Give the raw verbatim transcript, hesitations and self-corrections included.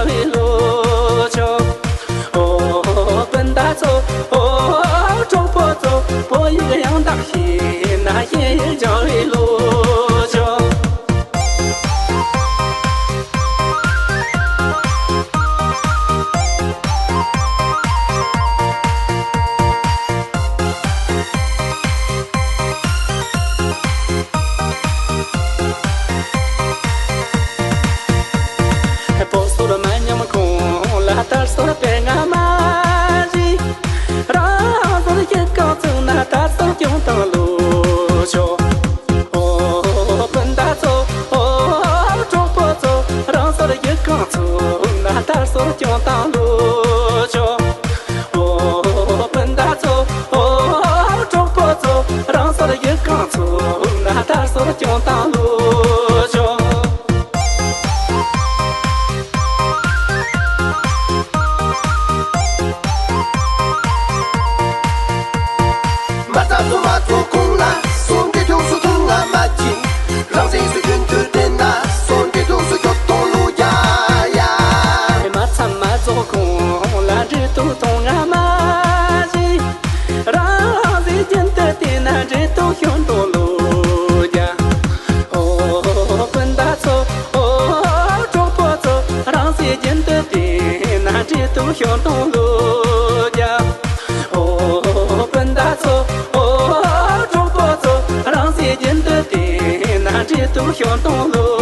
བའི་ལོ་ཆུང་། ཨོ་སྤུན་ཟླ་ཚོ། ཨོ་གྲོགས་པོ་ཚོ། བོད་ཡིག་ཡང་དག་ཤེས་ན་ཤེས་བྱ་བའི་ལོ་ཆུང་། བོད་སོར་མ་ཉམས་གོང་ལ། དར་སོར་དཔེ་སྔ་མ་བཞིན། རང་སོར་གཞི་རྐང་ཚུགས་ན། དར་སོར་སྐྱོང་དང་ལོ་ཆོག། ཨོ་སྤུན་ཟླ་ཚོ། ཨོ་གྲོགས་པོ་ཚོ། རང་སོར་གཞི་རྐང་ཚུགས་ན། དར་སོར་སྐྱོང་དང་ལོ་ཆོག། ཨོ་སྤུན་ཟླ་ཚོ། ཨོ་གྲོགས་པོ་ཚོ། རང་སོར་གཞི་རྐང་ཚུགས་ན། དར་སོར་སྐྱོང་དང་ལོ་ཆོག། མ་རྩ་སོ་མ་ཚོ་ཁོང་ལ་སོ་འདྲེ་ཐུག་སུ་ཐུག་ང་མ་ཅི། རང་སེམས་སུ་རྒྱུན་དུ་བསྟེན་ན། སོ་འདྲེ་ཐུག་སུ་སྐྱོབ་གཏོང་ལུ་རྒྱ་ཡ། མ་ཚ་མ་ཚོ་ཁོང་ལ་འདྲེ་ཐུག་གཏོང་ང་མ་ཅི། རང་སེམས་རྒྱུན་དུ་བསྟེན་ན། འདྲེ་ཐུག་ཤོར་གཏོང་ལུ་རྒྱ། ཨོ་སྤུན་ཟླ་ཚོ། ཨོ་གྲོགས་པོ་ཚོ། རང་སེམས་རྒྱུན་དུ་བསྟེན་ན། འདྲེ་ཐུག་ཤོར་གཏོང་ལུ་རྒྱ། ཨོ་སྤུན་ཟླ་ཚོ། ཨོ་གྲོགས་པོ་ཚོ། རང་སེམས་རྒྱུན་དུ་བསྟེན་ན། འདྲེ་ཐུག་ཤོར་གཏོང་ལུ་